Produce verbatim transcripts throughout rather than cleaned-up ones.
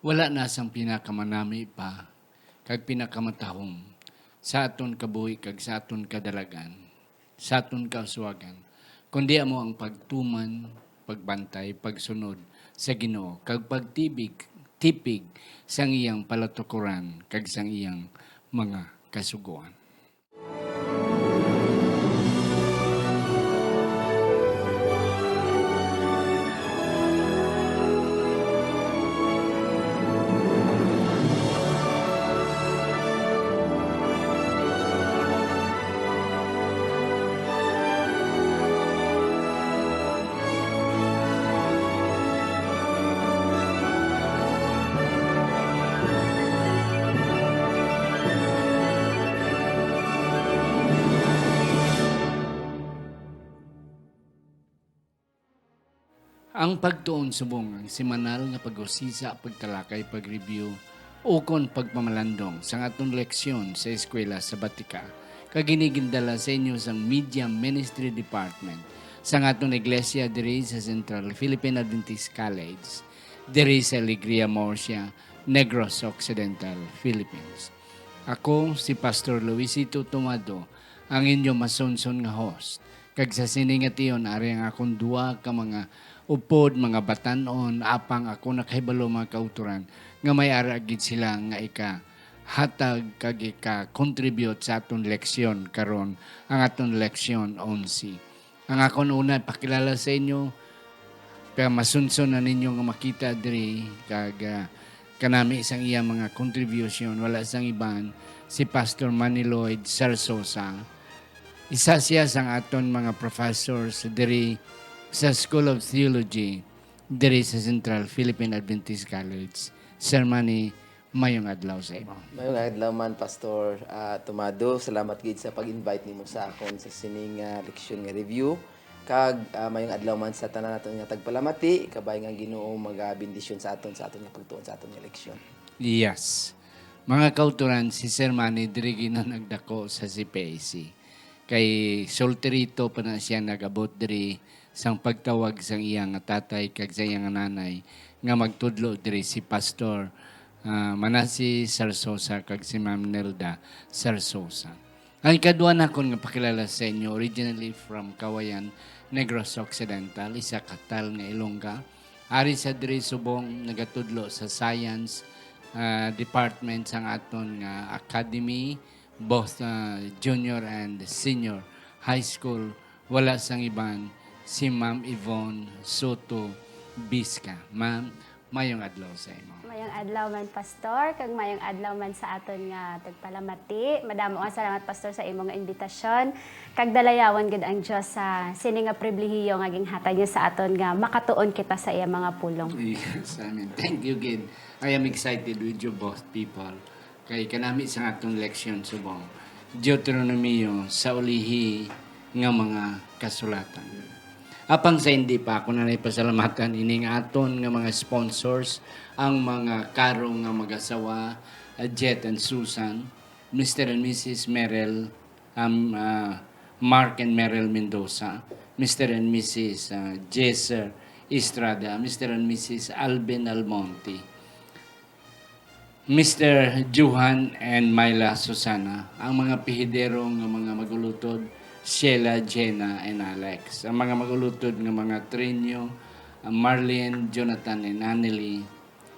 Wala na sang pinakamanami pa kag pinakamatahom sa aton kabuhi kag sa aton kadalagan, sa aton kauswagan, kundi amo ang pagtuman, pagbantay, pagsunod sa Ginoo, kag pagtibig, tipig sang iyang palatukoran kag sang iyang mga kasugoan. Ang pagtuon subong ang semanal nga pag-usisa, pagtalakay, pag-review, ukon pagpamalandong sang aton leksyon sa eskwela sabatika, kag ini gindala sa inyo sang Media Ministry Department sang aton iglesia diri sa Central Philippine Adventist College, diri sa Alegria, Murcia, Negros Occidental, Philippines. Ako si Pastor Luisito Tomado, ang inyo masunson nga host. Kag sa sini nga tion, ari ang akon duha ka mga upod, mga batan-on, apang ako nakahibalo, mga kautoran, nga may ara gid sila nga ikahatag kag ika-contribute sa aton leksyon karon, ang aton leksyon onse. Ang akon una ipakilala sa inyo, kay masunson na ninyo nga makita diri, kag, ah, kanami sang iya mga contribution, wala sang iban, si Pastor Manny Lloyd Sarsosa. Isa siya sang aton mga professors diri sa School of Theology, diri sa Central Philippine Adventist College. Sir Manny, mayong adlaw sa imo. Mayong adlaw man, Pastor, ah, Tomado. Salamat gid sa pag-invite nimo sa akon sa sining, ah, leksyon nga review. Kag, ah, mayong adlaw man sa tanan naton nga tagpalamati. Kabay nga ang Ginoo magabendisyon sa aton, sa aton nga pagtuon sa aton nga leksyon. Yes. Mga kautoran, si Sir Manny diri gid na nagdako sa C P A C. Kay solterito pa na siya nag-abot diri sang pagtawag sang iya nga tatay kag sa iya nga nanay nga magtudlo diri si Pastor, ah, Manasi Sarsosa kag si Ma'am Nelda Sarsosa. Ang ikadua nakon nga pakilala sa inyo, originally from Kawayan, Negros Occidental, isa ka tal nga Ilongga. Ari sa diri subong nagatudlo sa science, ah, department sang aton nga academy, both, ah, junior and senior high school. Wala sang iban, si Ma'am Yvonne Soto Bisca. Ma'am, mayong adlaw sa imo. Mayong adlaw man, Pastor, kag mayong adlaw man sa aton nga tagpalamati. Madamo nga salamat, Pastor, sa imo nga imbitasyon. Kag dalayawon gid ang Dios sa sini nga pribilehiyo nga ginhatag niya sa aton nga makatuon kita sa iya mga pulong. Yes, amen. Thank you gid. I am excited with you both people. Kay kanami sa aton leksyon subong Deuteronomio sa ulihi nga mga kasulatan. Apang sa hindi pa, ako na naipasalamatan ining aton nga mga sponsors, ang mga karo nga mag-asawa, uh, Jet and Susan, Mister and Missus Merrill, um, uh, Mark and Merrill Mendoza, Mister and Missus, uh, Jesser Estrada, Mister and Missus Alvin Almonte, Mister Johan and Myla Susana, ang mga pihidero nga mga mag-ulutod, Sheila, Jenna, and Alex. Ang mga mag-ulutod nga mga trinyo, ah, Marlene, Jonathan, and Annelie,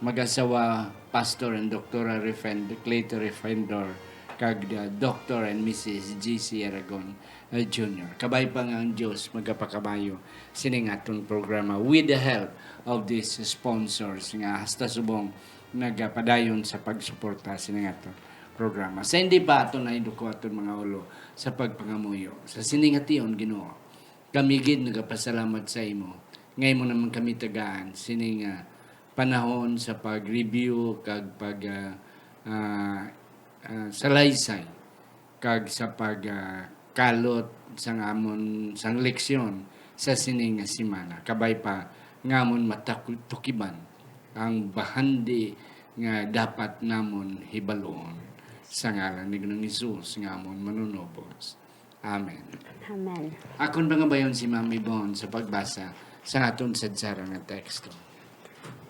mag-asawa, Pastor and Doktora Refend-, Clayton Refendor, kag, ah, Doktor and Missus G C Aragon, ah, Junior. Kabay pa nga ang Dios magapakabayo sining aton programa with the help of these sponsors nga hasta subong nagapadayon sa pagsuporta sini nga aton programa. Sa hindi pa aton nahinduko aton mga ulo sa pagpangamuyo. Sa sini nga tion, Ginoo, kami gid nagapasalamat sa imo nga imo naman kami tagaan sini nga panahon sa pag-review kag pag, ah, ah, ah, salaysay kag sa pag, ah, kalot sang amon, sang leksyon sa sini nga semana. Kabay pa nga amon matukiban ang bahandi nga dapat namon hibaluon. Sa ngalan ni Ginoong Hesus nga amon Manunubos. Amen. Amen. Akon pangabayon si Ma'am Yvonne sa pagbasa sa aton sadsaran nga teksto.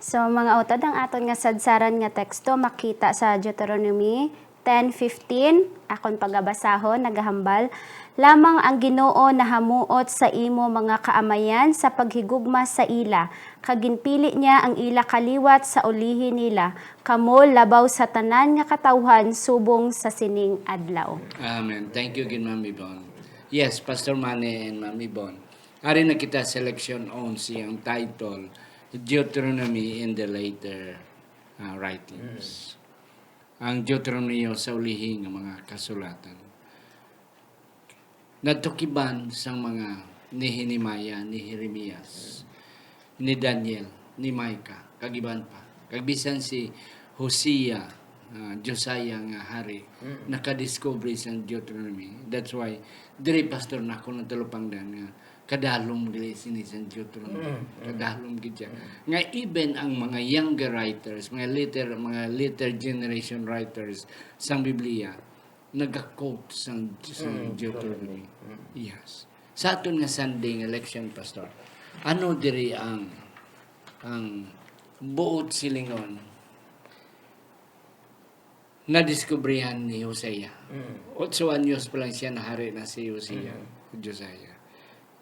So, mga utod, ang aton nga sadsaran nga teksto makita sa Deuteronomy ten fifteen. Akon pagabasahon, nagahambal, "Lamang ang Ginoo nahamuot sa imo mga kaamayan sa paghigugma sa ila, kag ginpili niya ang ila kaliwat sa ulihi nila, kamo labaw sa tanan nga katawhan subong sa sining adlaw." Amen. Thank you gid, Ma'am Yvonne. Yes, Pastor Manny and Ma'am Yvonne. Ari na kita sa leksyon onse, ang title, Deuteronomy in the Later, ah, Writings. Ang Deuteronomio sa ulihi nga mga kasulatan. Natukiban sang mga ni Nehemiah, ni Jeremias, ni Daniel, ni Micah, kag iban pa. Kag bisan si Hosea, ah, Josiah nga hari, Mm. nakadiscover sang Deuteronomy. That's why, diri, Pastor, nako natalupangdan nga kadalom gali sini sang Deuteronomy. Mm, mm. Kadalom gid siya. Mm. Nga even ang mga younger writers, mga later, mga later generation writers sang Biblia, naga-quote sang, sang Mm, Deuteronomy. Deuteronomy. Mm. Yes. Sa aton nga Sunday nga leksyon, Pastor, ano diri ang, ang buot silingon nadiskubrihan ni Hosea? Mm. Otso anyos pa lang siya, nahari na si Hosea, Mm. Josiah.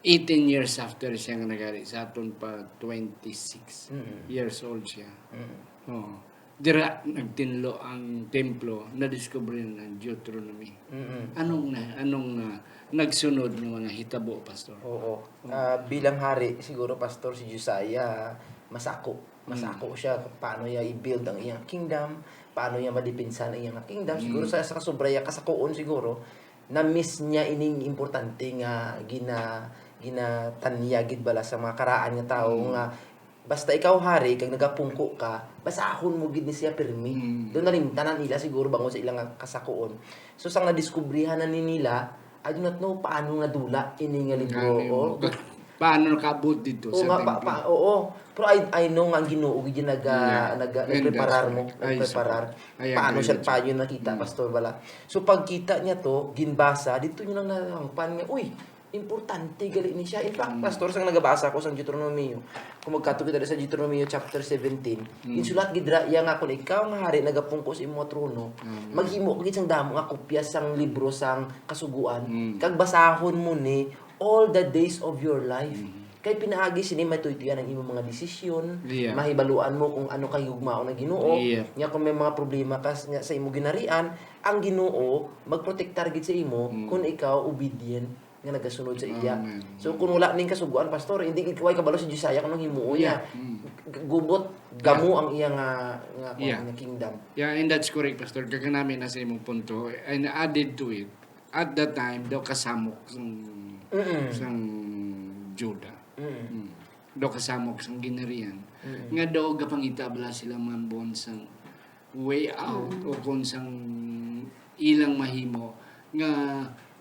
Eighteen years after siya nga naghari, sa aton pa twenty-six Mm. years old siya. Mm. Oo. Dira nagtinlo ang templo, nadiskubre na ang Deuteronomy. Mm. Anong na, anong, ah, nagsunod nga mga hitabo, Pastor? Oo. Oo. Ah, bilang hari, siguro, Pastor, si Josiah, masako. Masako Mm. siya kung paano niya i-build ang iyang kingdom, paano niya madepensa ang iyang kingdom. Siguro Mm. sa, sa kasubra iya kasakuon, siguro, na-miss niya ining importante nga gina-, ginatanyag gid bala sa mga karaan nga tawo Mm. nga basta ikaw hari kag nagapungko ka, basahon mo gid ni siya pirmi. Mm. Daw nalimtan na nila siguro bangod sa ila nga kasakuon. So, sang nadiskubrihan na ni nila, I do not know paano nga dula ini nga libro, Ngani o mo. Paano nakaabot dito Oo sa nga, pa, templo? pa, oo. Pero I, I know nga ang Ginoo gid naga-, Yeah. naga-, And nagpreparar that's mo, right. Ay, nagpreparar. I agree Paano siya, with you. paano nakita, Mm. Pastor, bala? So, pagkita niya to, ginbasa, dito niya lang nahangpan nga, "Uy, importante gali ni siya." In fact, Mm. Pastor, sang nagabasa ko sang Deuteronomio, kung magkadto kita sa Deuteronomio chapter seventeen, Mm. ginsulat gid ra iya nga, "Kung ikaw nga hari nagapungko sa imo nga trono, Mm. maghimo ka gid sang damo nga kopya sang libro sang Kasugoan, Mm. kag basahon mo ni all the days of your life." Mm. Kay pinaagi sini matuytoyan ang imong mga desisyon, Yeah. mahibaluan mo kung ano kahigugmaon ang Ginoo. Yeah. Nya kung may mga problema ka s-, nga sa imong ginharian, ang Ginoo magprotektar gid sa imo Mm. kung ikaw obedient nga nagasunod sa iya. Amen. So, kung wala ning Kasugoan, Pastor, hindi gid, way kabalo si Josiah kung anong himuon niya. Yeah. Mm. G-, gubot, gamo Yeah. ang iya nga, nga, Yeah. nga kingdom. Yeah, and that's correct, Pastor. Kag kanami na sa imong punto. And added to it, at that time, daw kasamok sang, Mm-mm. sang Judah. Mm-mm. Mm. Daw kasamok sang ginharian. Mm-mm. Nga daw gapangita bala sila, Ma'am Bon, sang way out Mm. o kung sang ilang mahimo nga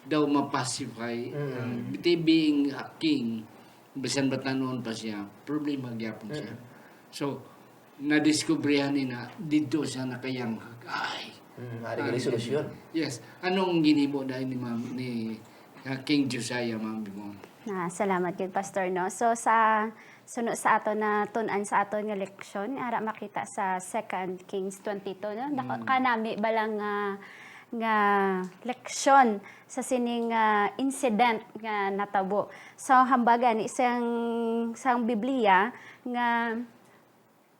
daw ma-pacify, Mm. uh, they being a king, bisan batan-on pa siya, problema gyapon siya. Mm. So, nadiskubrihan ni na, didto siya nakayang, ay. Mm, ari Ah, gali solusyon. Yes. Anong ginhimo dahil ni Ma'am, ni, uh, King Josiah, Ma'am Bimon? Ah, salamat gid, Pastor, no? So, sa suno sa aton na tun-an sa aton nga leksyon, ara makita sa Second Kings twenty-two, no? Dako Mm. kanami bala nga, nga leksyon sa sining, ah, incident nga natabo. So, hambal gani sang, sang Biblia nga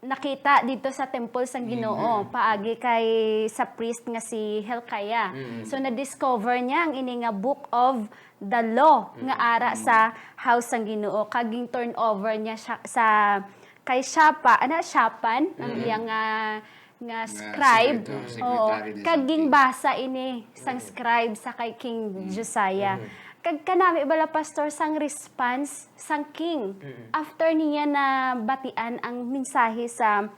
nakita didto sa temple sang Ginoo, Mm. paagi kay sa priest nga si Hilkiah. Mm. So, na-discover niya ang ini nga Book of the Law nga Mm. ara Mm. sa house sang Ginoo, kag gin-turn over niya siya sa, kay Shapa-, ano, Shaphan, ang Mm. iyang, ah, nga Nga scribe. secretary, Oo. secretary ni Kag Shaphan. ginbasa ini sang Mm. scribe sa kay King Mm. Josiah. Mm. Kag kanami bala, Pastor, sang response sang king Mm. after niya nabatian ang mensahe sa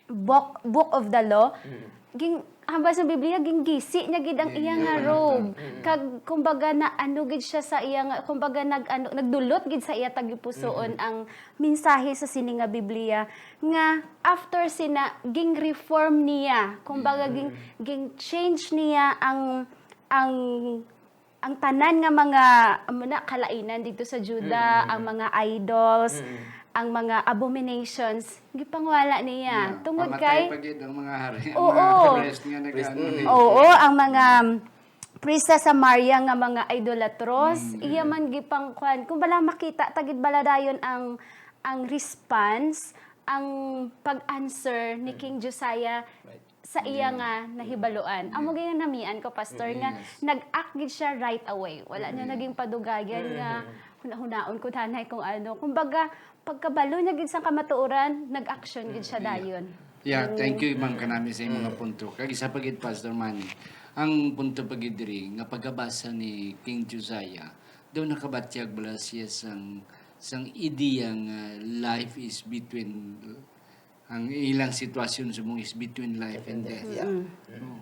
book, Book of the Law, Mm. ging-, hambal sa Biblia, ginggisi niya gid ang Gin-, iya nga gin-, robe. Mm. Kag, kumbaga, na ano gid siya sa iya nga, kumbaga, nag-, ano, nagdulot gid sa iya tagipusoon Mm. ang mensahe sa sini nga Biblia, nga after sina, ging-reform niya. Kumbaga, Mm. ging-, ging-change niya ang, ang ang tanan nga mga, amo na, kalainan didto sa Juda, Mm, mm, ang mm. mga idols, Mm. ang mga abominations, gipangwala niya. Yeah, tungod pamatay kay pa gid ang mga hari, ang Oo. mga priest nga nag-ano ni. Oo, ang mga priest sa Samaria nga mga idolatros, mm, iya man gipangkuan. Kung bala makita ta gid bala dayon ang ang response, ang pag-answer ni King Josiah sa iya nga nahibaluan. Amo gyud nga namian ko, Pastor, nga nag-act gid siya right away. Wala niya naging padugayan nga hunahunaon ko tanay kung ano. Kumbaga, pagkabalo niya gid sang kamatuoran, nag-action gid siya dayon. Yeah, thank you, Ma'am Kanami, sa imong mga punto. Kag isa pa gid, Pastor Manny, ang punto pa gid diri nga pagkabasa ni King Josiah, daw nakabatyag bala siya sang sang ideya nga life is between ang ilang sitwasyon subong is between life and death. Yeah. Oo.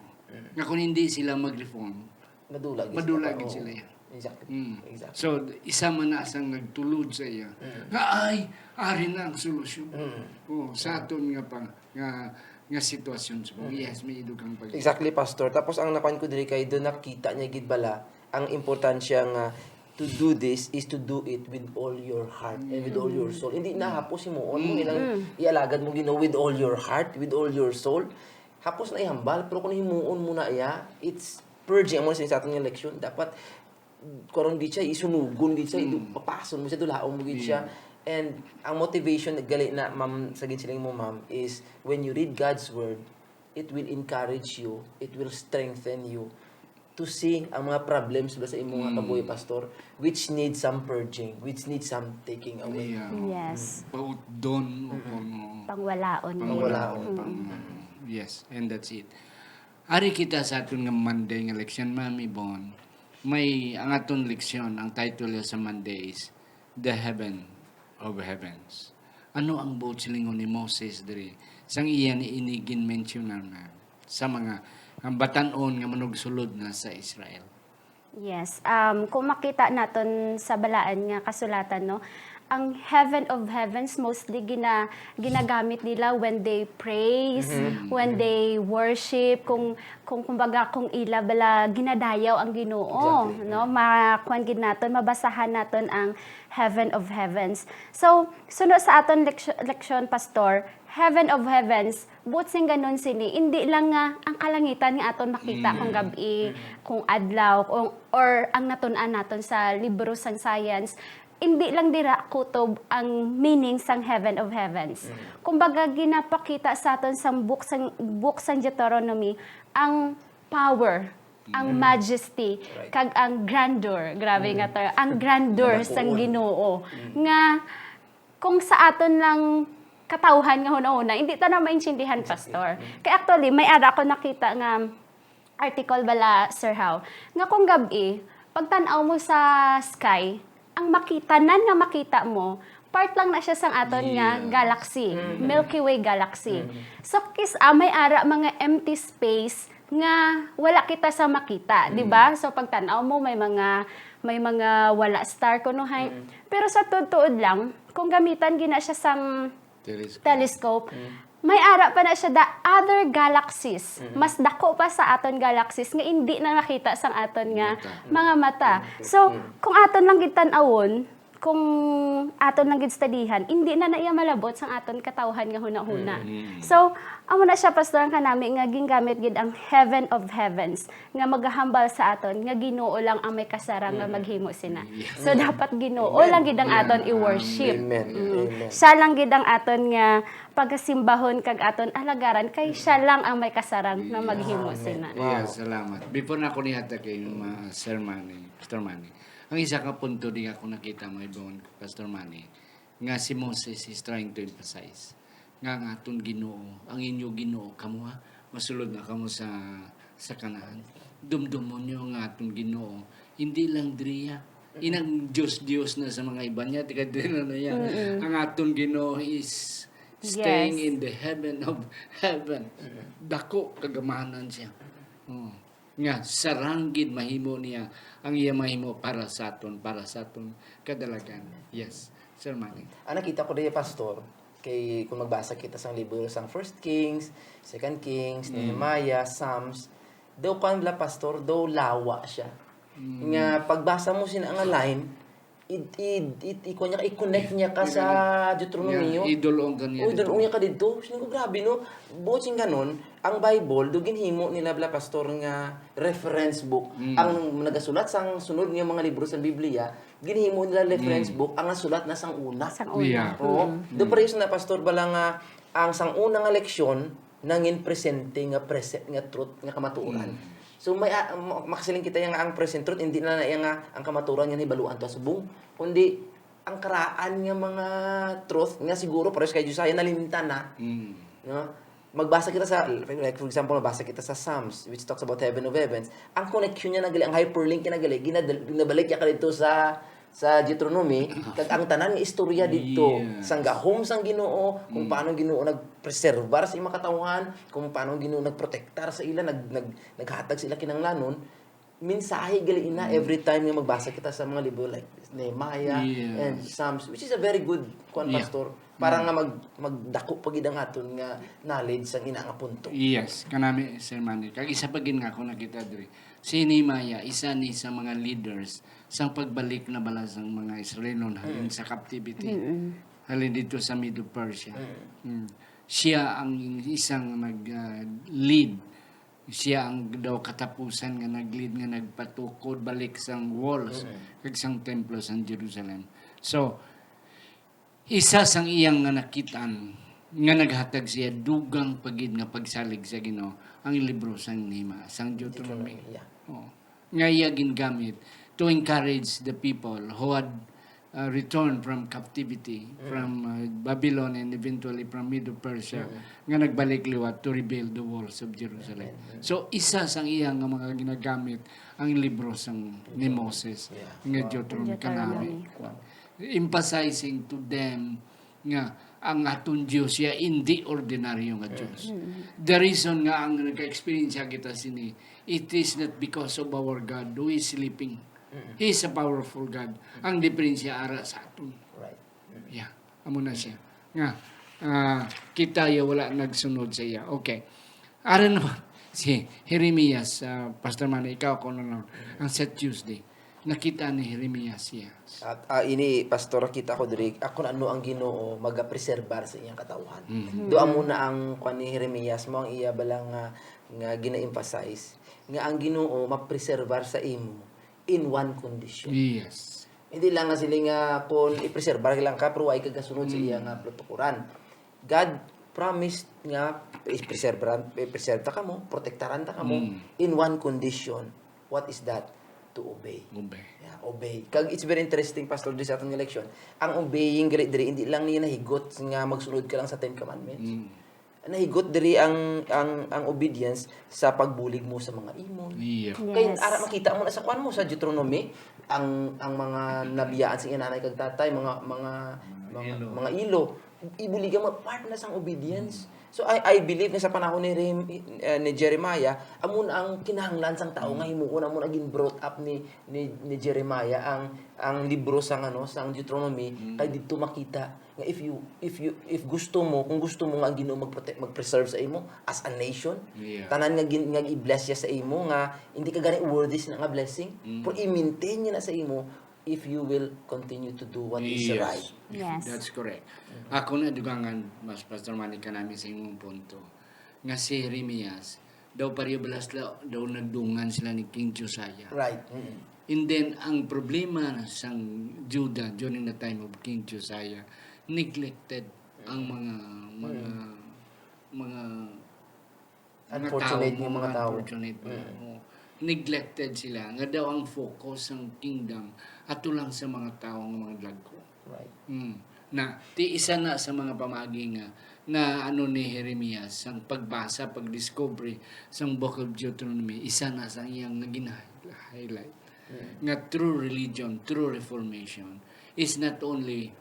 Nga kung hindi sila mag-reform, Madula gid madula sila. gid Oo. Sila. Yan. Exactly. Mm. Exactly. So, isa man na sang nagtulod sa iya. Nga ay, ari na ang solusyon. Oh, sa aton nga pang nga nga sitwasyon subong. Yes, may idog kang pag Exactly, Pastor. Tapos ang nakuan ko diri kay do nakita niya gid bala ang importansya nga to do this is to do it with all your heart and with all your soul. Hindi na hapos himuon mo ilang ialagad mo Ginoo with all your heart, with all your soul. Hapos na ihambal, pero kung himuon mo na iya, it's purging. Amo na sa aton nga leksyon, dapat karon gid siya, isunugon gid siya, ito papason mo siya, dulaon mo gid siya. And ang motivation gali na, ma'am, sa ginsiling mo, ma'am, is when you read God's word, it will encourage you, it will strengthen you to see ang mga problems ba sa imong nga kabuhi, Pastor, which need some purging, which need some taking away. Yeah. Yes. Pautdon o kung Pangwalaon. Pangwalaon. Pangwalaon. Pang, yes, and that's it. Ari kita sa aton nga Monday nga leksyon, Ma'am Yvonne. May ang aton leksyon, ang title niya sa Monday is The Heaven of Heavens. Ano ang buot silingon ni Moses diri? Sang iya ni ini ginmensyonan na sa mga ang batan-on nga manugsulod na sa Israel. Yes. Um, kung makita naton sa balaan nga kasulatan, no, ang heaven of heavens mostly gina, ginagamit nila when they praise, when they worship, kung kung kumbaga kung ila bala ginadayaw ang Ginoo, Exactly. no? Makuan gid naton, mabasahan naton ang heaven of heavens. So, suno sa aton leksyo- leksyon, Pastor, heaven of heavens, buot sing ganun sini, hindi lang nga ang kalangitan nga aton makita kung gab-i, kung adlaw, kung, or ang natun-an naton sa libro sang science, hindi lang dira kutob ang meaning sang heaven of heavens. Kumbaga, ginapakita sa aton sang book sang, book sang Deuteronomy ang power, ang majesty, Right. kag ang grandeur. Grabe nga term. Ang grandeur Kadakuon. sang Ginoo. Nga kung sa aton lang katawhan nga hunahuna, hindi ta na maintindihan, Pastor. Kay actually, may ara ako nakita nga article bala, Sir How, nga kung gab-i, pagtan-aw mo sa sky, ang makita, nan nga makita mo, part lang na siya sang aton nga Yes. galaxy, Milky Way galaxy. So, kis-a may ara mga empty space nga wala kita sa makita, di ba? So, pagtan-aw mo, may mga may mga wala star kuno hay. Pero sa tuod-tuod lang, kung gamitan gina siya sang Telescope. telescope, may ara pa na siya the other galaxies. Mas dako pa sa aton galaxies nga hindi na nakita sang aton nga Mata. mga mata. So, kung aton lang gid tan-awon, kung aton lang gid studihan, hindi na na iya malabot sang aton katawhan nga hunahuna. So, amo na siya, Pastor, ang kanami nga gingamit gid ang heaven of heavens nga magahambal sa aton nga Ginoo lang ang may kasarang nga maghimo sina. So, dapat Ginoo lang gid ang aton i-worship. Amen. Mm. Amen. Siya lang gid ang aton nga pagasimbahon kag aton alagaran kay siya lang ang may kasarang nga maghimo sina. Wow. Yes, salamat. Before na ako nihatag kay Ma- Sir Manny, Pastor Manny. Ang isa ka punto di ako nakita mo ibon Pastor Manny nga si Moses is trying to emphasize nga ang aton Ginoo, ang inyo Ginoo kamo ha, masulod na kamo sa sa Canaan. Dumdumon niyo nga aton Ginoo, hindi lang diriya. Inang Dios Dios na sa mga iba niya, tiga diri na niya. Ang aton Ginoo is staying Yes. in the heaven of heaven. Dako kagamanan siya. Oh. Nga sarang gid mahimo niya ang iya mahimo para sa aton, para sa aton kadalagan. Yes, Sir Manny. Ang nakita ko diya, Pastor, kay kung magbasa kita sang libro sang First Kings, Second Kings, Nehemiah, Psalms, daw kuan la, Pastor, daw lawa siya. Nga pagbasa mo sina nga line, i-, i-, i-, i-, kuwan niya ka, i-connect niya ka sa Deuteronomio. Yeah, idol-ong ka niya O, idol-ong dito. niya ka dito. Siling ko, "Grabe, no?" Buot sing ganon, ang Bible, do ginhimo nila bala, Pastor, nga reference book. Mm. Ang nagasulat sang sunod nga mga libro sa Biblia, ginhimo nila reference Mm. book ang nasulat na sang una. Sang una. Yeah. Oo. Mm. Do pareho sa na, Pastor, bala nga, ang sang una nga leksyon, nangin presente nga present nga truth nga kamatuoran. Mm. So, may, ah, ma-, makasiling kita nga ang present truth, hindi na na iya nga ang kamatuoran nga nahibaluan to subong, kundi ang karaan nga mga truth nga siguro pares kay Josiah nalimtan na, Mm. no? Magbasa kita sa, like, for example, magbasa kita sa Psalms, which talks about heaven of heavens. Ang connection niya nagali, ang hyperlink niya nagali, ginadal-, ginabalik niya ka dito sa, sa Deuteronomy, kag ang tanan nga istorya dito, Yes. sang gahom sang Ginoo, kung Mm. paano ang Ginoo nagpreserbar sa iyang mga katawhan, kung paano ang Ginoo nagprotektar sa ila, nag-, nag-, naghatag sa ila kinahanglanon, mensahe gali ina Mm. every time nga magbasa kita sa mga libro like Nehemiah Yes. and Psalms, which is a very good, kuwan, Yeah. Pastor, para Mm. nga mag-, magdako pa gid ang aton nga knowledge sa ina nga punto. Yes, kanami, Sir Manny. Kag isa pa gid nga ako nakita diri, si Nehemiah, isa ni sa mga leaders sang pagbalik na bala sang mga Israelinon halin Mm. sa captivity. Mm. Halin dito sa Medo-Persia. Mm. Mm. Siya ang isang nag, ah, lead. Siya ang daw katapusan nga nag-lead nga nagpatukod balik sang walls Mm. kag sang templo sang Jerusalem. So, isa sang iyang nga nakitaan nga naghatag siya dugang pa gid nga pagsalig sa Ginoo ang libro sang Nehemiah, sang Deuteronomy. Deuteronomy, yeah. Oo. Nga iya gingamit to encourage the people who had, uh, returned from captivity, Mm. from, uh, Babylon and eventually from Medo-Persia, Mm. nga nagbalik liwat to rebuild the walls of Jerusalem. Amen. So, isa sang iya nga mga ginagamit ang libro sang ni Moses, Yeah. nga Wow. Deuteronomy, Deuteronomy. Kanami. Wow. Emphasizing to them nga ang aton Dios siya indi ordinaryo nga Dios. Mm. The reason nga ang nagka-experience kita sini, it is not because of our God who is sleeping. Mm. He is a powerful God. Ang diferensya ara sa aton. Right. Mm. Yeah, amo na siya. Nga, ah, kita ya wala nagsunod sa iya. Okay. Ara naman si Jeremias, ah, Pastor Manny, ikaw, kung ano, ang sa Tuesday, nakita ni Jeremias siya. At, ah, ini, Pastor, kita ko diri, ako na ano ang Ginoo magapreserbar sa iyang katawhan. Mm. Do amo na ang kwan ni Jeremias mo, ang iya bala nga, nga gina-emphasize, nga ang Ginoo mapreserbar sa imo in one condition. Yes. Hindi lang nga sila nga kung ipreserbar lang ka, pero ay kagasunod sa Mm. iya nga protokoran. God promised nga i-preserve, i-preserve ta kamo, protektaran ta kamo Mm. in one condition. What is that? To obey. Obey. Yeah, obey. Kag it's very interesting, Pastor, diri sa aton nga leksyon. Ang obeying gali diri, hindi lang niya nahigot nga magsunod ka lang sa Ten Commandments. Mm. Nahigot diri ang, ang, ang obedience sa pagbulig mo sa mga imon. Yeah. Kay Yes. ara makita mo na sa kwan mo sa Deuteronomy, ang, ang mga nabiyaan sa iyang nanay kag tatay, mga, mga, Mga mga, ilo. mga ilo, ibuligan mo, part na sang obedience. Mm. So, I, I believe nga sa panahon ni Rem-, eh, ni Jeremiah, amo na ang kinahanglan sang tao Mm. nga himuon, amo na gin-brought up ni, ni, ni Jeremiah ang, ang libro sang, ano, sang Deuteronomy, Mm. kay didto makita nga if you, if you, if gusto mo, kung gusto mo nga ang Ginoo magprote-, mag-preserve sa imo as a nation, Yeah. tanan nga gin-, nga i-bless siya sa imo, nga hindi ka gani worthy sa nga blessing, Mm. pero i-maintain niya na sa imo if you will continue to do what is Yes. right. Yes. That's correct. Mm. Ako na dugangan, mas Pastor Manny, kanami sa imong punto, nga si Jeremias, daw pareho bala sila, daw nagdungan sila ni King Josiah. Right. Mm. And then, ang problema sang Judah during the time of King Josiah, neglected ang Mm. mga, mga, Mm. mga, mga Unfortunate tao nga mo, mga mga tao. unfortunate mo. Mm. Oo. Neglected sila. Nga daw ang focus sang kingdom ato lang sa mga tao nga mga dagko. Right. Mm. Na, ti isa na sa mga pamaagi nga, na ano ni Jeremias, ang pagbasa, pag-discovery sang Book of Deuteronomy, isa na sa iyang nga gina-highlight. Mm. Nga true religion, true reformation is not only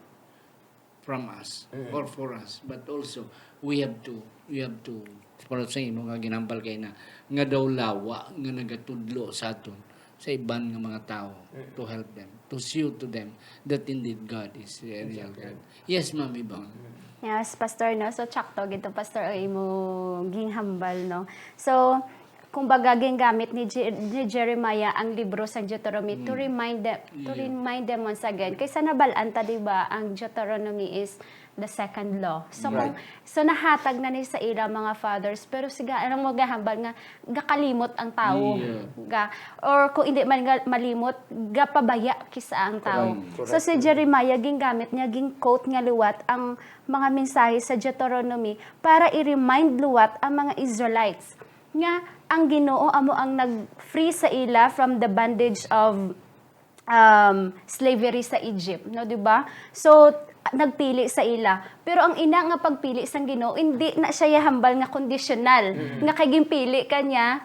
from us Mm. or for us, but also we have to, we have to, para sa imo nga ginambal kay na, nga daw lawa nga nagatudlo sa aton, sa iban nga mga tawo, Mm. to help them, to show to them that indeed God is a real Exactly. God. Yes, Ma'am Yvonne. Mm. Yes, Pastor, no? So, tsakto gid to, Pastor, ang imo ginhambal, no? So, Kumbaga, gingamit ni Je-, ni Jeremiah ang libro sang Deuteronomy to Mm. remind them, to Yeah. remind them once again. Kaysa nabal-an ta, di ba, ang Deuteronomy is the second law. So, Right. kung, so nahatag na ni sa ila mga fathers, pero siga, anong magahambal nga gakalimot ang tawo? Yeah. Ga, or kung hindi man nga malimot, gapabaya kisa ang tawo. Correct. So, si Correct. Jeremiah, gingamit niya, gin-quote niya liwat ang mga mensahe sa Deuteronomy para i-remind liwat ang mga Israelites nga ang Ginoo amo ang nag-free sa ila from the bondage of, um, slavery sa Egypt, no, di ba? So, nagpili sa ila. Pero ang ina nga pagpili sang Ginoo, hindi na siya ihambal nga conditional, Mm. nga kay ginpili ka niya,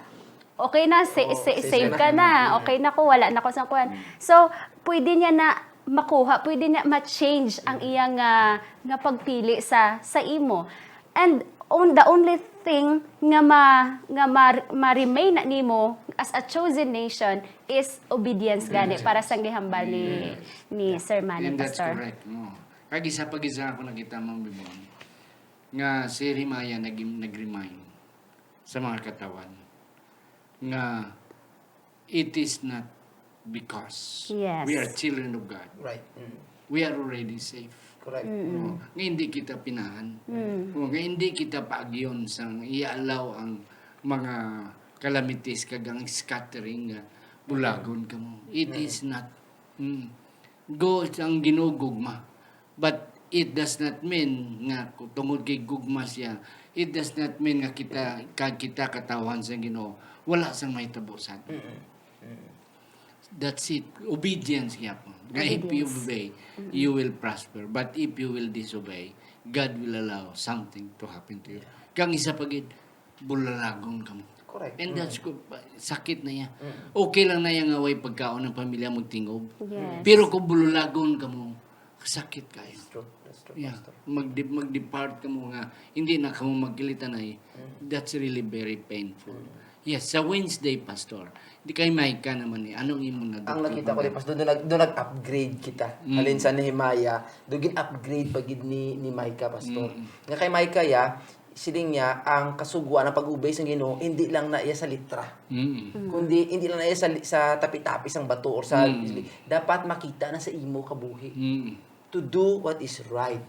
okay na, sa-, Oo, sa-, safe safe ka ka na. na, Mm. okay na ko, wala na ko sa kuwan. Mm. So, pwede niya na makuha, pwede niya ma-change ang iyang, ah, nga pagpili sa, sa imo. And on, the only thing nga ma-, nga ma-, ma-remain na nimo as a chosen nation is obedience gani Obedience. para sa gihambal ni, Yes. ni Sir Manny, And that's Pastor. correct. No. Kag isa pa gid sa ako nakita, Ma'am Bibon, nga si Jeremiah nag-, nag-remind sa mga katawan nga it is not because Yes. we are children of God. Right. Mm. We are already safe. Correct. Mm. Oh, nga hindi kita pinahan. Mm. Oh, nga hindi kita paagyon sang i-allow ang mga calamities kag ang scattering nga bulagon kamo. It Mm. is not. Mm. Go ang Ginoo gugma. But it does not mean nga ku-, tungod kay gugma siya, it does not mean nga kita, kag kita katawhan sa Ginoo, wala sang mahitabo sa aton. Mm-mm. Mm-mm. That's it. Obedience gyapon. Nga if you Obedience. obey, Mm-mm. you will prosper. But if you will disobey, God will allow something to happen to you. Yeah. Kang isa pa gid, bulalagon kamo. Correct. And that's Mm. co-, sakit na iya. Mm. Okay lang na iya nga way pagkaon ang pamilya mo tingob. Yes. Pero kung bulalagon kamo, sakit kayo. That's true. That's true, Yeah. Pastor. Magdi-, mag-depart kamo nga, hindi na kamo magkilitanay. Mm. That's really very painful. Mm. Yes, sa Wednesday, Pastor. Di kay Micah naman eh. Anong imo na Ang nakita ko ni Pastor, doon nag-, doon nag-upgrade kita. Mm. Halin sa Nehemiah, doon gin-upgrade pa gid ni, ni Micah, Pastor. Mm. Nga kay Micah, ya, siling niya, ang kasugoan, ang pag-obey sa Ginoo, hindi lang na iya sa litra. Mm. Mm. Kundi, hindi lang na iya sa li-, sa tapi-tapi sang bato or sa Mm. dapat makita na sa imo kabuhi. Mm. To do what is right.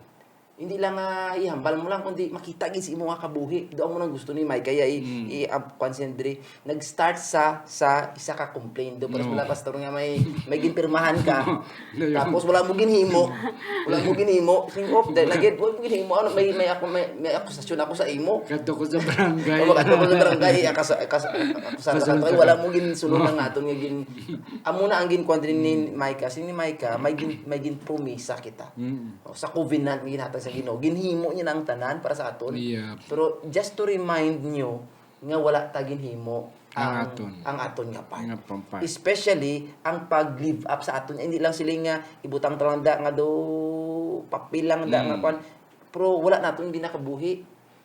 Hindi lang nga ihambal mo lang, kundi makita gid sa imo nga kabuhi. Do mo nang gusto ni Micah, ya, i-, Mm. i-, ab-, kwan siya diri. Nag-start sa, sa isa ka complaint. Do, pares No. pala, Pastor, nga may, may ginpirmahan ka. Dayon. Tapos wala mo ginhimo. Wala mo ginhimo. Sing, "Oh, dahil lagi, wala mo ginhimo. Ano, may, may ako, may, may akusasyon ako sa imo." Kadto ko sa barangay. O, kadto ko sa barangay, akas-, akas-, akusar ka Kasunod sa ka. Wala mo ginsunod ang aton nga gin-, amo na ang ginkuwan din ni Mm. Micah. Si ni Micah, may gin-, may ginpromisa kita. Mm. O, sa covenant nga ginhatag sa Ginoo, ginhimo niya na ang tanan para sa aton. Yeah. Pero just to remind nyo, nga wala ta ginhimo Ang ang, aton. ang aton nga part. Nga pang part. Especially ang pag-live up sa aton. Hindi lang sila nga ibutang ta lang da nga do papel lang da nga Mm. kwan. Pero wala naton ginakabuhi.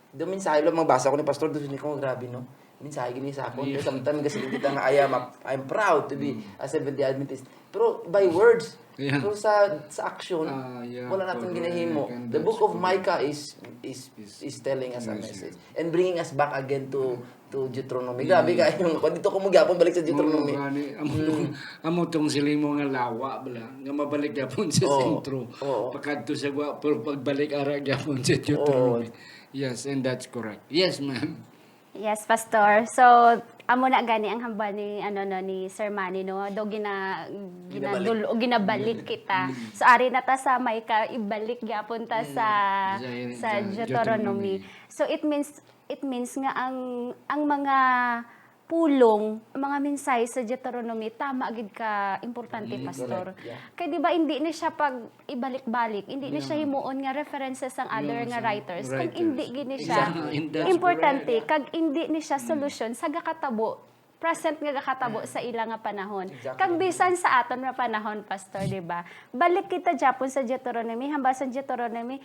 Do mensahe lang mabasa ko ni Pastor, do ni ko, "Grabe, no?" Mensahe gini sa akon. Yeah. Kaya sometimes kasi kita nga, "I am a, I'm proud to be Mm. a Seventh-day Adventist." Pero by words, Yeah. pero sa, sa action, Ah, yeah, wala naton correct. ginahimo. And The that's book of correct. Micah is, is, Is, is telling us a yes, message. yes. And bringing us back again to, to Deuteronomy. Mm. Grabe kayo. Kung dito ko magyapon balik sa Deuteronomy. Mao gani, amo Mm. tong, amo tong siling mo nga lawa, bala, nga mabalik gyapon sa Oo. sentro. Oo. Pagkadto sa gwa, pero pagbalik ara gyapon sa Deuteronomy. Oo. Yes, and that's correct. Yes, ma'am. Yes, Pastor. So, amo na gani ang hambal ni, ano, no, ni Sir Manny, no? Do gina-, Ginabalik. ginadul-, o ginabalik Mm. kita. Mm. So, ari na ta sa Micah, ibalik gyapon ta Mm. sa, Sa, sa sa Deuteronomy. Deuteronomy. So, it means, it means nga ang, ang mga pulong, ang mga mensahe sa Deuteronomy, tama gid ka importante, Mm, Pastor. correct, yeah. Kay di ba, hindi ni siya pag ibalik-balik. Hindi ni siya Yeah. himuon nga references sang other Yung nga sa writers. Kag writers. hindi gid ni siya Exactly. And that's importante, correct. kag hindi ni siya Mm. solusyon sa gakatabo, present nga gakatabo Mm. sa ila nga panahon. Exactly. Kag bisan sa aton nga panahon, Pastor, di ba? Balik kita gyapon sa Deuteronomy, hambal sa Deuteronomy,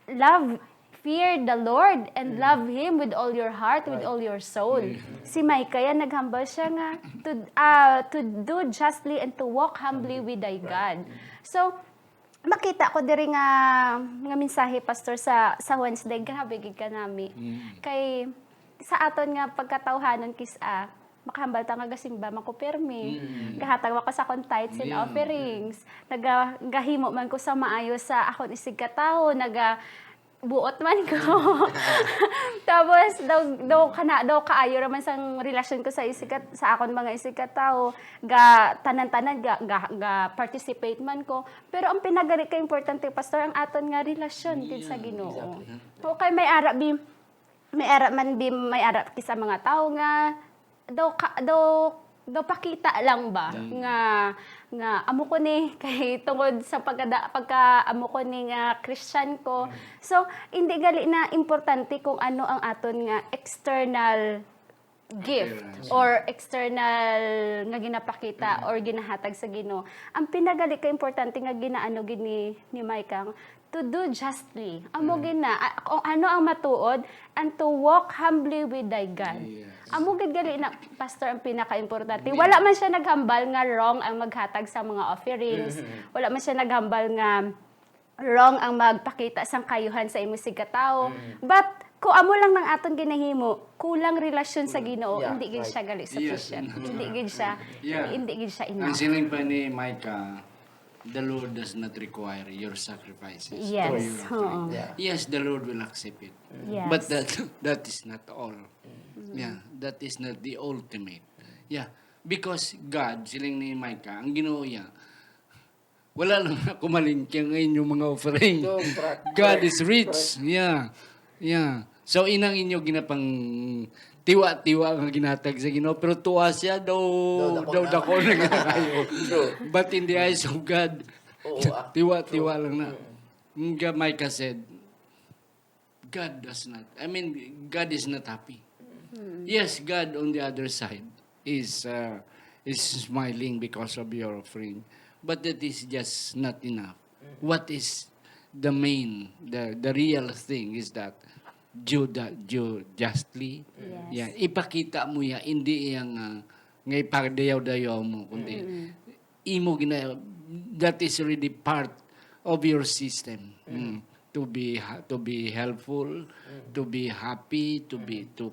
"Love, fear the Lord and Mm. love Him with all your heart, with Right. all your soul." Mm. Si Micah yan, naghambal siya nga, "To, ah, to do justly and to walk humbly Humbly. with thy Right. God." Mm. So, makita ko diri nga, nga mensahe, Pastor, sa, sa Wednesday, grabe gid ka nami. Mm. Kay, sa aton nga pagkatawhanon, kis-a, makahambal ta nga gasimba man ko pirmi. Mm. Gahatag man ko sa akon tithes and Yeah. offerings. Naga-, gahimo man ko sa maayo sa akon isigkatawo. Naga-, buot man ko. Tapos, daw, daw, kana, daw kaayo ra man sang relasyon ko sa isigkat-, sa akon mga isigkatawo. Ga, tanan-tanan, ga, ga, ga-participate man ko. Pero ang pinagari ka importante, Pastor, ang aton nga relasyon gid sa Yeah, Ginoo. exactly. Okay, may ara, bi, may ara man, bi, may ara kis-a mga tawo nga daw ka, daw, daw pakita lang ba Mm. nga, nga amo ko ni kay tungod sa pagkada-, pagka amo ko ni nga Christian ko. Mm. So, hindi gali na importante kung ano ang aton nga external gift Appearance. or external nga ginapakita Mm. or ginahatag sa Ginoo. Ang pinagali ka importante nga ginaano gid ni, ni Micah, to do justly. Amo Mm. gid na, a-, kung ano ang matuod, and to walk humbly with thy God. Yes. Amo gid gali na, Pastor, ang pinaka-importante. Yeah. Wala man siya naghambal nga wrong ang maghatag sa mga offerings. Mm-hmm. Wala man siya naghambal nga wrong ang magpakita sang kayuhan sa imo sigkatawo. Mm. But kung amo lang nang aton ginahimo, kulang relasyon sa Mm. Ginoo, Yeah, hindi gid right. siya gali Yes. sufficient. Hindi gid siya, Yeah. hindi gid siya Ang enough. siling pa ni Micah, "The Lord does not require your sacrifices Yes. or your offering." Oo. Yeah. Yes, the Lord will accept it. Yes. But that, that is not all. Mm. Yeah, that is not the ultimate. Yeah, because God, siling ni Micah, ang Ginoo iya, "Wala lang ako malingki ang inyong mga offering." Sobra. God Correct. is rich. Correct. Yeah. Yeah. So, inang inyo ginapang tiwa-tiwa nga ginatag sa Ginoo, pero tuwa siya daw, Daw dako daw na. dako na nga kayo. True. But in the eyes of God, Oo, ah, tiwa-tiwa true. lang na. Mm. Nga Micah said, God does not, I mean, God is not happy. Mm. Yes, God on the other side is, uh, is smiling because of your offering. But that is just not enough. Mm. What is the main, the, the real thing is that you, ju-, justly, Yes. yeah, ipakita mo ya, hindi yang, uh, nga ipadayaw-dayaw mo, kundi Mm. imo gina-, that is already part of your system. Mm. Mm. To be ha-, to be helpful, Mm. to be happy, to be, Mm. to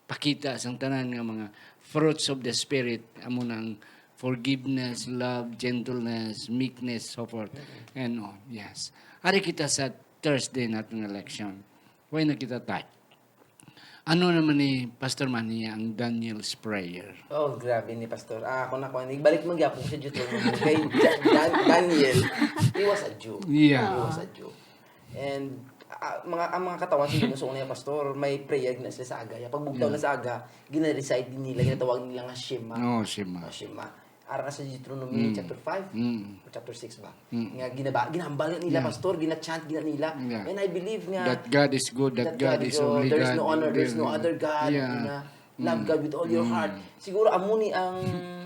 pakita sang tanan nga mga fruits of the Spirit, amo nang forgiveness, love, gentleness, meekness, so forth, Mm. and all. Yes. Ari kita sa Thursday naton nga leksyon. Why na kita tayo? Ano naman ni Pastor Manny ang Daniel's prayer? Oh, grabe ni Pastor. Ah, ako na ko. Nagbalik man gyapon sa Deuteronomy. Kay Da-, Dan-, Daniel, he was a Jew. Yeah. He was a Jew. And, ah, mga, ang mga katawan sa Ginoo sa una, Pastor, may prayer na sila sa aga. Ya, pagbugtaw Mm. na sa aga, gina-recite din nila, ginatawag nila nga Shema. Oh, Shema. Oh, Shema. Ara na sa Deuteronomy Mm. chapter five, Mm. or chapter six ba? Mm. Nga ginaba-, ginahambal na nila, Yeah. Pastor, gina-chant gina nila. Yeah. And I believe nga That God is good, that that God God is is, oh, only there is God, no honor, there is no there other God, Yeah. na love Mm. God with all your Mm. heart. Siguro amo ni ang,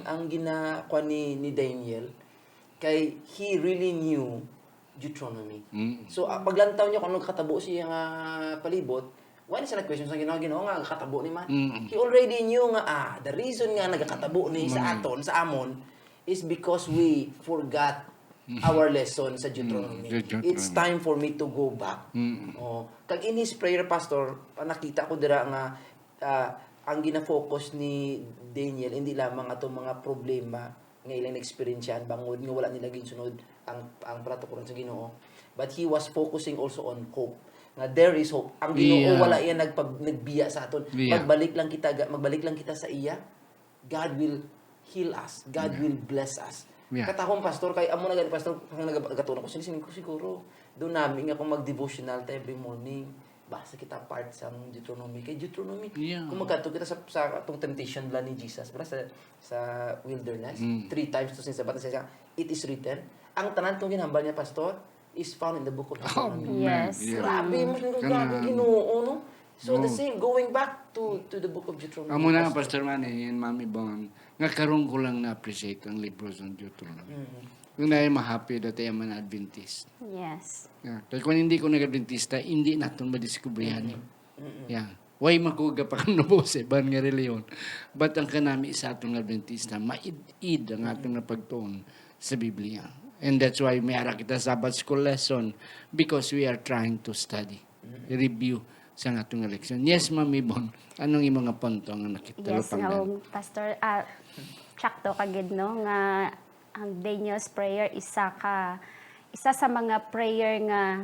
ang ginakuha ni, ni Daniel, kay he really knew Deuteronomy. Mm. So, ah, paglantaw niya kung ano katabo siya nga palibot, wala siya nag-question sa Ginoo, "Ginoo, nga katabo ni man." Mm. He already knew nga, ah, the reason nga nagakatabo ni sa Mm. aton, sa amon, is because we forgot Mm. our lesson sa Mm, Deuteronomy. Deuteronomy. It's time for me to go back. Mm. Oh, kag in his prayer, Pastor, nakita ko dira nga, ah, ang gina-focus ni Daniel, hindi lamang atong mga problema, nga ilang na-eksperyensyahan bangod nga wala nila ginsunod ang, ang palatukoran sa Ginoo. But he was focusing also on hope. Nga there is hope. Ang Ginoo Yeah. wala iya nagpag-, nagbiya sa aton. Yeah. Magbalik lang kita ga-, magbalik lang kita sa iya. God will heal us. God Yeah. will bless us. Yeah. Katahom, Pastor, kay amo na gani, Pastor, kung nag-, nagatuon ako, sining ko siguro, do nami nga kung mag-devotional ta every morning, basa kita part sa Deuteronomy. Kay Deuteronomy, Yeah. kung magkadto kita sa, sa atong temptation lang ni Jesus, bala sa, sa wilderness, Mm. three times to sin Sabbath, siya, "It is written." Ang tanan tong ginhambal niya, Pastor, is found in the book of Deuteronomy. Amen. Yes. Yeah. Grabe, Mm. mas grabe, Kanang Ginoo, no? So, the Oh. same, going back to, to the book of Deuteronomy, Amo na, Pastor. Pastor Manny and Mami Bon, nga karon ko lang na-appreciate ang libro sa Deuteronomy. Mm. Kung na ma-happy dati ang mga Adventist. Yes. Yeah. Kaya kung hindi ko nag-Adventista, hindi naton madiskubrihan yun. Mm-mm. Yeah. Why makuga pa kang nubo sa iban nga reliyon? But ang kanami sa atong Adventista, maid-id ang atong napagtuon sa Biblia. And that's why may ara kita Sabbath school lesson, because we are trying to study, Mm-mm. review sa aton nga leksyon. Yes, Ma'am Yvonne, anong imo nga punto nga nakita? Yes, nga, um, Pastor, ah, sakto ka gid, no, nga ang Daniel's prayer isa ka isa sa mga prayer nga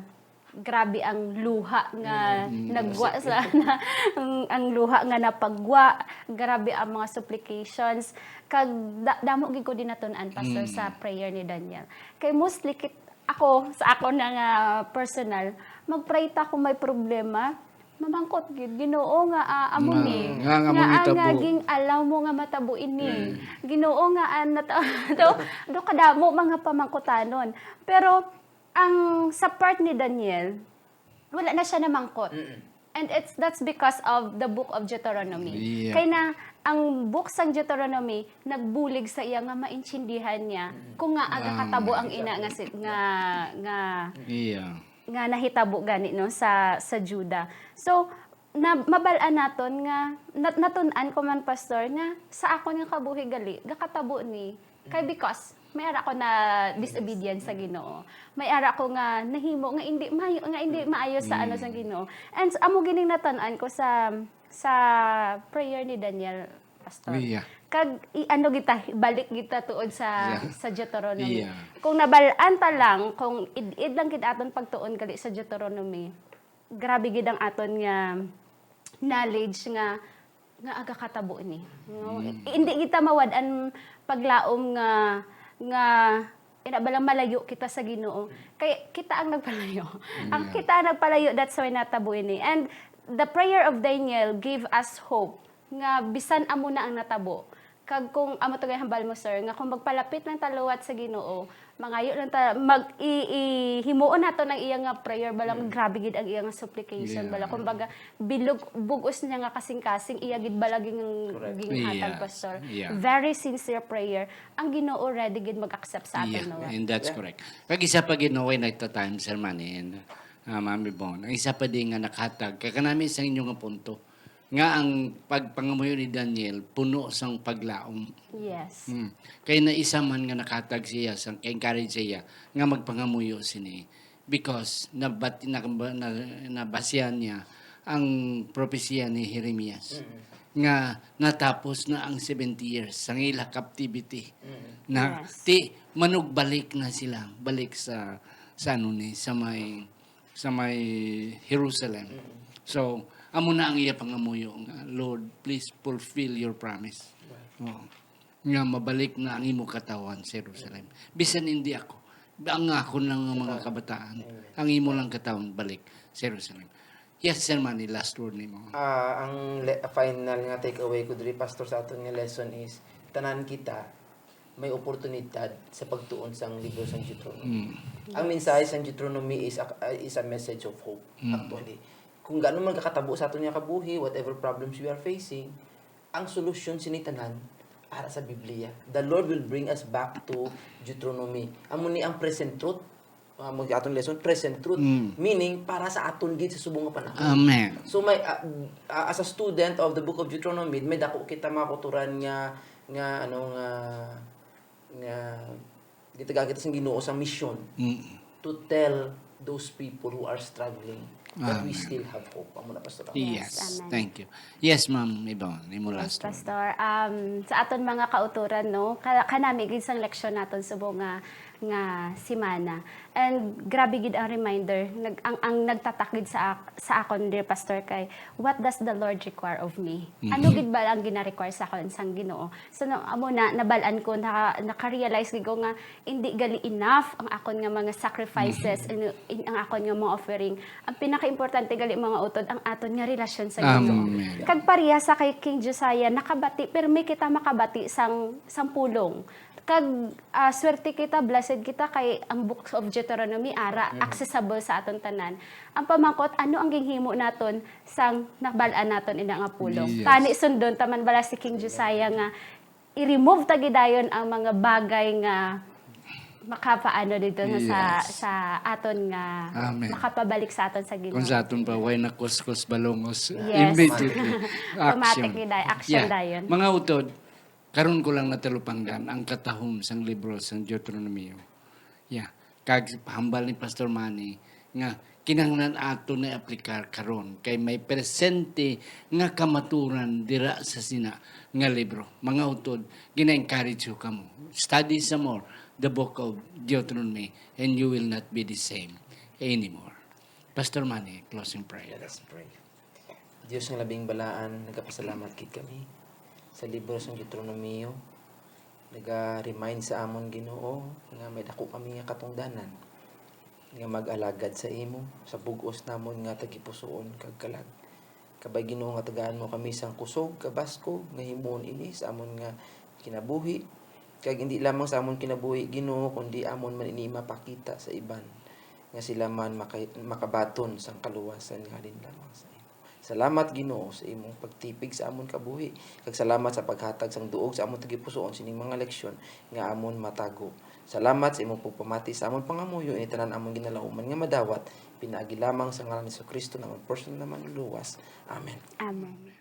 grabe ang luha nga mm, mm, nagwa sa na, ang, ang luha nga napagwa, grabe ang mga supplications. Kag da, damo gid ko dinatun-an, Pastor, mm, sa prayer ni Daniel. Kay mostly kit, ako, sa ako na nga personal, mag-pray ta kung may problema, mamangkot gid, Ginoo nga, ah, amo ni, nga, nga, nga, nga ging-allow mo nga matabo ini. Mm. Ginoo nga, ah, nat- do, do kadamo mga pamangkutanon. Pero ang sa part ni Daniel, wala na siya namangkot. Mm-mm. And it's that's because of the book of Deuteronomy. Yeah. Kay na ang book sang Deuteronomy nagbulig sa iya nga maintindihan niya kung nga aga katabo ang ina nga si, nga nga yeah, nga nahitabo gani, no, sa sa Juda. So na, mabal-an naton nga nat, natun-an ko man, Pastor, nga sa akon nga kabuhi gali gakatabo ni kay because may ara ko na disobedience sa Ginoo. May ara ko nga nahimo nga hindi maayo, nga hindi maayo sa ano sa Ginoo. And amo gining natun-an ko sa sa prayer ni Daniel, Pastor. Yeah. Kag i-, ano kita, balik kita tuod sa yeah, sa Deuteronomy. Yeah. Kung nabal-an ta lang, kung id-id lang gid aton pagtuon gali sa Deuteronomy, grabe gid ang aton nga knowledge nga nga aga katabo ni. No? Mm. Hindi kita mawad-an paglaom nga nga ina ba lang malayo kita sa Ginoo. Kay kita ang nagpalayo. Mm. Ang kita ang nagpalayo, that's why natabo ini. And the prayer of Daniel gave us hope nga bisan amo na ang natabo. Kag kung amo to gay hambal mo, sir, nga kung magpalapit lang ta liwat sa Ginoo, mangayo lang ta, mag i, i himuon nato ang iya nga prayer, bala mm, grabe gid ang iya nga supplication, yeah, bala kumbaga bilog bug-os niya nga kasing-kasing iya gid bala ging, correct, ginhatag, yeah, Pastor. Yeah. Very sincere prayer. Ang Ginoo ready gid mag-accept sa aton, yeah, no? And that's yeah, correct. Kag isa pa gid, no, way nagtatime, Sir Manny and uh, Ma'am Yvonne. Ang isa pa din nga nakahatag kay kanami sa inyo nga punto nga ang pagpangamuyo ni Daniel puno sang paglaom. Yes. Hmm. Kay na isa man nga nakahatag siya, sang encourage siya nga magpangamuyo sini because nabat, na, na, nabasihan niya ang propesiya ni Jeremias mm, nga natapos na ang seventy years sang ila captivity. Mm. Na yes, ti manugbalik na sila balik sa sa ano ni sa may sa may Jerusalem. Mm. So, amo na ang iya pangamuyo nga, "Lord, please fulfill your promise." Right. Oh. Nga mabalik na ang imo katawhan sa Jerusalem. Bisan hindi ako, ang ako lang nga mga kabataan, amen, ang imo lang katawhan balik sa Jerusalem. Yes, Sir Manny, last word nimo. Ah, ang le- final nga takeaway ko diri, Pastor, sa aton nga lesson is tanan kita may oportunidad sa pagtuon sang libro sang Deuteronomy. Mm. Ang mensahe sang Deuteronomy is a, is a message of hope, mm, actually. Kung gaano man kakatabo sa aton nga kabuhi, whatever problems we are facing, ang solusyon sini tanan ara sa Biblia. The Lord will bring us back to Deuteronomy. Amo ni ang present truth. Ah, mo atong lesson, present truth. Mm. Meaning, para sa aton gid sa subong nga panahon. Amen. So, may, ah, ah, as a student of the book of Deuteronomy, may dako kita mga kauturan nga, nga, ano, nga, nga gitagaan kita sang Ginoo sang mission, mm, to tell those people who are struggling that we, amen, still have hope. Amo na, Pastor. Yes. Yes, amen. Thank you. Yes, Ma'am Yvonne, imo last word. Yes, Pastor. Um, sa aton mga kauturan, no, ka- kanami gid sang leksyon naton subong nga nga semana. And grabe gid ang reminder, nag, ang, ang nagtatak gid sa ak- sa akon, dear Pastor, kay, "What does the Lord require of me?" Mm-hmm. Ano gid ba ang gina-require sa akon sang Ginoo? So, no, amo na, nabal-an ko, naka, naka-realize gid ko nga hindi gali enough ang akon nga mga sacrifices, mm-hmm, and, and ang akon nga mga offering. Ang pinaka-importante gali, mga utod, ang aton nga relasyon sa Ginoo. Amen. Kag pareha sa kay King Josiah, nakabati, pero may kita makabati sang, sang pulong. Kag, ah, swerte kita, blessed kita kay ang Books of Deuteronomy ara, mm, accessible sa aton tanan. Ang pamangkot, ano ang ginhimo naton sang nabal-an naton ina nga pulong? Yes. Tani sundon ta man bala si King Josiah nga i-remove ta gidayon ang mga bagay nga makapaano dito na sa, yes, sa aton nga, amen, makapabalik sa aton sa Ginoo. Kung sa aton pa, way na kuskus balungos, yes, immediately, action. Automatic gid ay, action, yeah, dayon. Mga utod, karon ko lang natalupangdan ang katahom sang libro sang Deuteronomio. Yeah. Kag hambal ni Pastor Manny nga kinahanglan ato na aplikar karon, kay may presente nga kamaturan dira sa sina nga libro. Mga utod, gina-encourage ko kamo. Study some more the book of Deuteronomy, and you will not be the same anymore. Pastor Manny, closing prayer. Let us pray. Dios nga labing balaan, nagapasalamat gid kami sa libro sang Deuteronomio. Naga-remind sa amon, Ginoo, nga may dako kami nga katungdanan nga mag-alagad sa imo sa bug-os namon nga tagipusoon kag kalag. Kabay, Ginoo, nga tagaan mo kami sang kusog, kabaskog nga himuon ini sa amon nga kinabuhi, kag indi lamang sa amon kinabuhi, Ginoo, kundi amon man ini mapakita sa iban, nga sila man makay- makabaton sang kaluwasan nga halin lamang sa imo. Salamat, Ginoo, sa imong pagtipig sa amon kabuhi, kag salamat sa paghatag sang duog sa amon tagipusoon sining mga leksyon nga amon matago. Salamat sa imong pagpamati sa amon pangamuyo, ini tanan amon ginalauman nga madawat, pinaagi lamang sa ngalan ni Jesu-Cristo, nga amon personal nga Manluluwas. Amen. Amen.